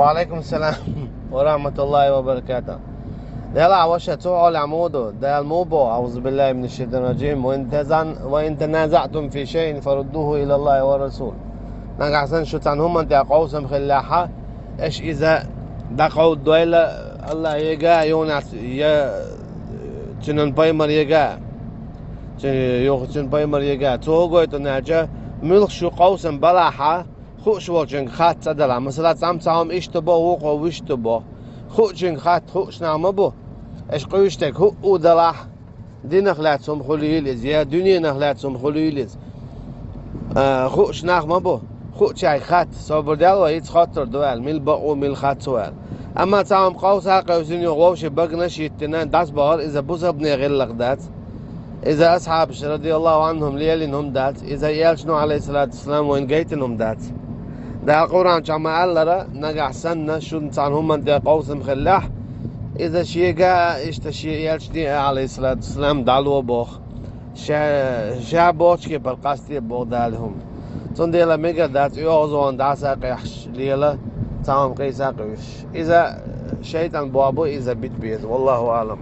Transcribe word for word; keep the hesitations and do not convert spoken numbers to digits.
وعليكم السلام ورحمة الله وبركاته. Дела ваша цу Ӏоле муду, Дала му бо, أعوذ بالله من الشيطان الرجيم. وإن تزن-، وإن تنازعتم في شيء فردوه إلى الله والرسول. Нагахь санна шу цхьан хӀуманна тӀехь къовсам хиллехьа, аша иза дӀакховдадойла Аллахьега, юханехь я цуьнан пайхамарега, цу-, юха цуьнан пайхамарега. Цо хӀун гойту аьлча, муьлхха шу къовсам балахьа, хууш волчуьнга хатта ца далахь. Масала, цхьамма цхьа хӀума иштта бо, вукхо вуьшта бо. Хуучуьнга хатта хууш нах ма бу. Аша къуьйсург хӀуъу далахь, динах лаьцна хӀума хуьлийла иза, я дуьненах лаьцна хӀума хуьлийла иза. А, хууш нах ма бу. Хуучаьрга хатта, собар дел вай, ица хоттур ду аьлла, мила бакъо, мила хатта цо аьлла. Амма цхьа хӀума къовса а къевсина, юха вовшийн баганаш а йиттина, дӀасабахар, иза бусалбане гӀиллакх дац. Иза асхьабаша, радияллаху Ӏанхум, лелийна хӀума дац. Иза элчано, Ӏалайхиссалату вассалам, вайна гайтина хӀума дац. Дала Къуръан чохь ма-аллара, нагахь санна шуна цхьана хӀуманна тӀе къовсам хиллехь, иза шега а, иштта шен элчане а, Ӏалайхиссалату вассалам, дӀало боху. Ша, ша бохучу кепара къасте боху Дала хӀума. Цундела мегар дац оьгӀазонна дӀаса а къехьаш лела, цхьа хӀума къийса а къуьйсуш. Иза шайтӀан боху, иза бита беза. Валлаху аӀлам.